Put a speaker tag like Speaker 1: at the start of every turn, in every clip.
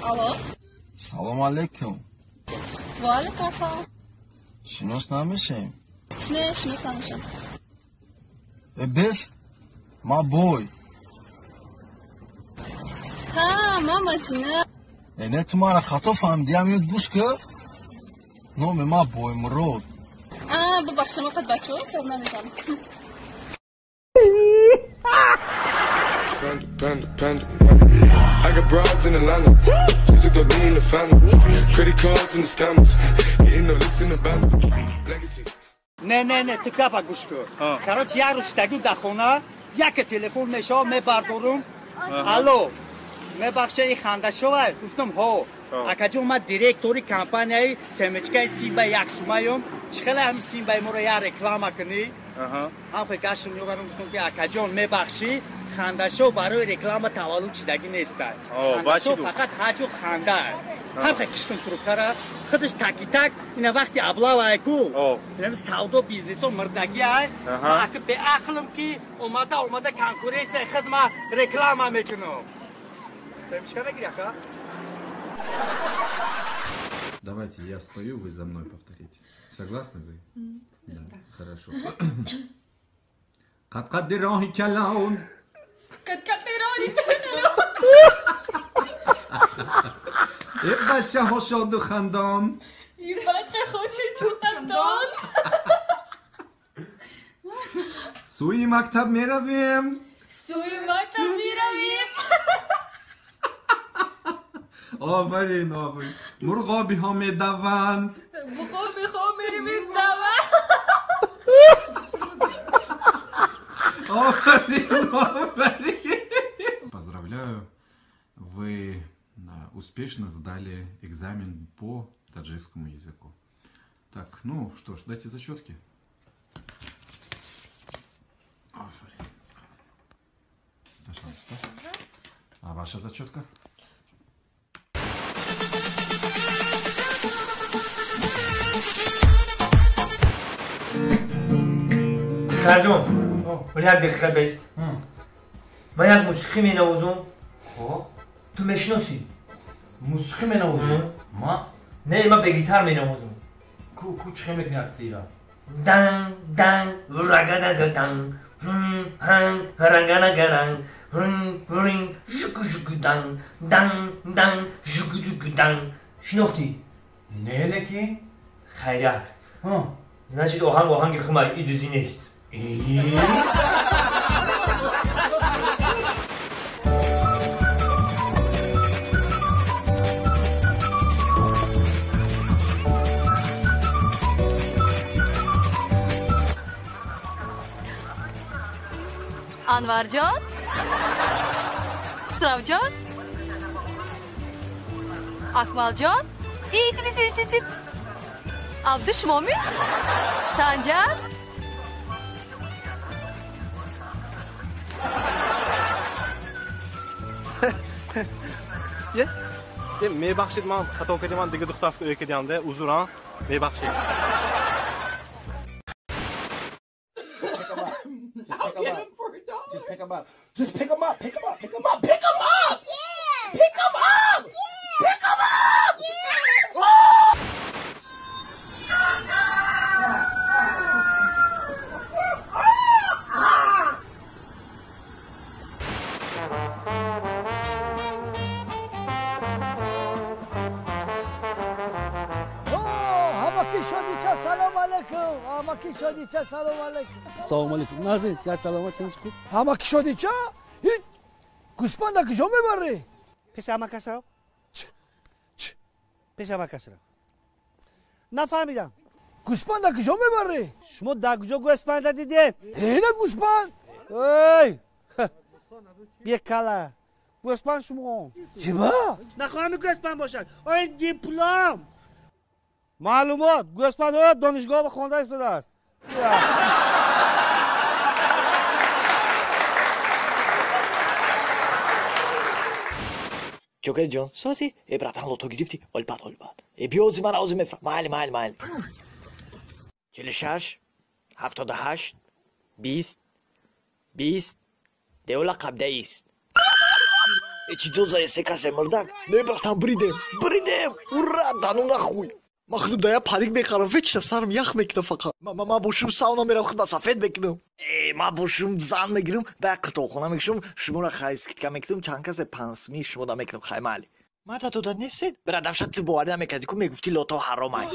Speaker 1: Алло.
Speaker 2: Салом алейкум.
Speaker 1: Ва алейкум ассалом.
Speaker 2: Шинос намешем?
Speaker 1: Не, шинос намешем.
Speaker 2: Бест, ма бой.
Speaker 1: Ҳа, ма Мадина.
Speaker 2: Не, ту мара хато фаҳмидӣ, ҳамин гӯш ки. Номи ма Боймурод.
Speaker 1: А, бубахшед, ман қад бачаҳо ҳисоб намезанам.
Speaker 3: Panda, panda, panda. I got broads in Atlanta. Just took the lean in the family. Credit cards and the scammers. Hitting the licks in the band. Legacies.
Speaker 4: Не, не, не, ту гапа гӯш кун. Короче, як рӯз шидагӣ дар хона, яке телефон мешава, мебардорум. Алло, мебахша, и хандашовай? Гуфтам, ҳо. Акаҷон, ман директори компанияи семечкаи Симба як сумаём. Чӣ хеле ҳамин Симбаи моро як реклама кунӣ? Ҳам хел гаштам ёбарам, гуфтам ки акаҷон, мебахшӣ, хандашов барои реклама таваллуд шидагӣ нестай. Хандашов фақат ҳаҷу ханда. Ҳам хел киштум трубкара, худаш таки-так, ина вақти аблавай ку. Ина савдо бизнесо мурдагӣ ай. Аки беақлм ки омада омада конкуренсияи худ ма реклама мекунам. Семечка мегирӣ, ака?
Speaker 5: Давайте я спою, вы за мной повторите. Согласны вы? Да, хорошо. Қад-қад роҳи калон.
Speaker 1: Қад-қад роҳи калон.
Speaker 5: Э бачаҳо шоду хандон.
Speaker 1: Э бачаҳо шоду хандон.
Speaker 5: Сӯи мактаб меравем.
Speaker 1: Сӯи мактаб меравем.
Speaker 5: Офарин, офарин. Мурғобиҳо медаванд.
Speaker 1: Мурғобиҳо медаванд.
Speaker 5: Офарин, офарин. Поздравляю, вы успешно сдали экзамен по таджикскому языку. Так, ну что ж, дайте зачетки. Офарин. Пожалуйста. А ваша зачетка?
Speaker 6: Карҷон, вале як дақиқа бест. Ман як мусиқӣ менавозам. Ту мешиносӣ?
Speaker 7: Мусиқӣ менавозӣ? Ма?
Speaker 6: Не, ман бе гитар менавозам.
Speaker 7: Ку ку чӣ хел мекунӣ акти ира?
Speaker 6: Дан дан рагадагадан хан раганагадан рин жуку жуку дан дан дан жуку жуку дан. Шинохтӣ?
Speaker 7: Не, лекин.
Speaker 6: Хайрат. Значит, оҳанг оҳанги хумай, и дузӣ нест.
Speaker 8: Анварҷон, Хусравҷон, Акмалҷон, исин исин исин исин. Абду шумоми? Санҷар?
Speaker 9: Е, мебахшед, ман хато кардам, ман дига духтар ӯ кардам, узр, а? Мебахшед.
Speaker 2: Just pick him up. Just pick him up. Pick him up. Pick him up. Pick him up. Yeah. Pick him up. Yeah. Pick him up. Yeah. Oh!
Speaker 10: Салом алейкум. Ҳамаки шодича, салом алейкум.
Speaker 11: Салом алейкум. Назин, я саломат tinchku.
Speaker 10: Ҳамаки шодича? Ҳи гӯспанда куҷо мебарӣ?
Speaker 11: Пеши ҳамакасро. Пеши ҳамакасро. Нафаҳмидам.
Speaker 10: Гӯспанда куҷо мебарӣ?
Speaker 11: Шумо дар куҷо гӯспанда дидед?
Speaker 10: Ина гӯспанд.
Speaker 11: Ой! Бекала. Гӯспанд шумо.
Speaker 10: Чиба?
Speaker 11: Нахоҳам гӯспанд бошад. Ой, диплом. Маълумот, гӯспандҳо донишгоҳ хонда истодааст.
Speaker 12: Ҷокерҷон, сози? Э, братан, лото гирифтӣ? Олбат, олбат. Э, биёзи ман ози мефра. Майли, майли, майли. 46, 78, 20, 20, девла қабдаист. Эчи доза се касе мурдак. Не братан, бридем. Бридем. Ура, да ну нахуй. Ма худам да я парик мехарам, вечно сарам ях мекунам фақат. Ма бошум сауна мерам, худам сафед мекунам. Ма бошум зан мегирам, да як қитоқхона мекушам, шуморо хай скидка мекунам, чанд касе пансми шумо да мекунам, хай майли. Ма та дода нестед? Бира давша ту боварӣ намекардӣ, ку мегуфтӣ лото ҳаром ай.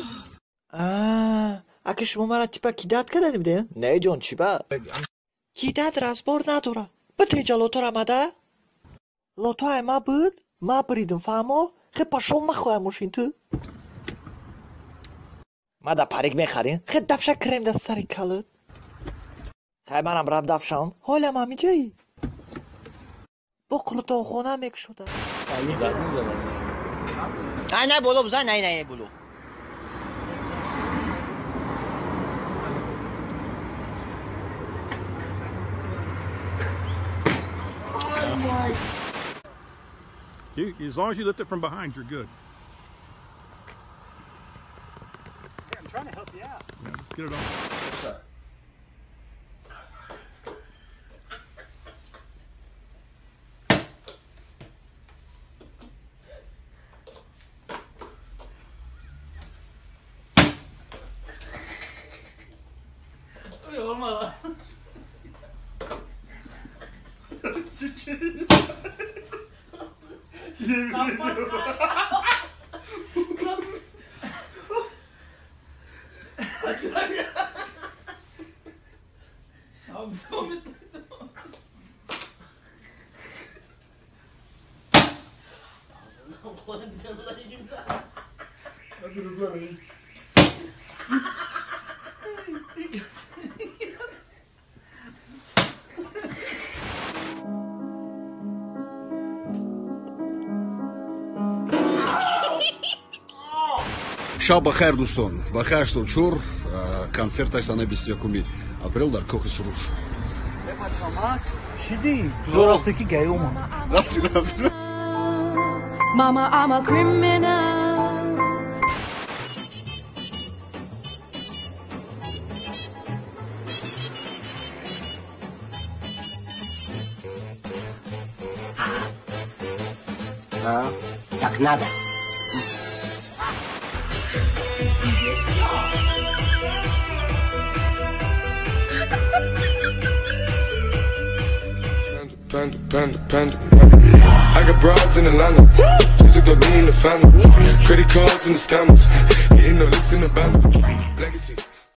Speaker 12: Аки шумо мара типа кидат кардадим де? Не ҷон, чӣ ба? Кидат разбор надора. Битеҷа лотора мада? Лото ай ма буд, ма бридим, фаҳмо? Хе пошол нахоҳай мошин ту. Ма да парик мехарем? Хе давша крем да сари калат. Хай манам раб давшам. Ҳолам ҳамиҷаи. Бо қулутовхона мекушода.
Speaker 6: Ай най боло бизан, най най боло.
Speaker 13: As long as you lift it from behind, you're good.
Speaker 4: Yeah, I'm trying to help you out.
Speaker 13: Yeah, just get it off.
Speaker 2: Yemin ediyorum.
Speaker 14: Шаб бахайр, дӯстон. Бахайр 84 консерташ санаи 21 апрел дар Кохи Суруш.
Speaker 7: Шиди? Рафте ки гай омад.
Speaker 14: Рафти, рафти.
Speaker 8: Mama, I'm a criminal.
Speaker 2: А, так надо.
Speaker 3: Panda, panda, panda. I got broads in Atlanta. Just took the lean in the family. Credit cards and the scammers. Hitting the licks in the bank. Legacies.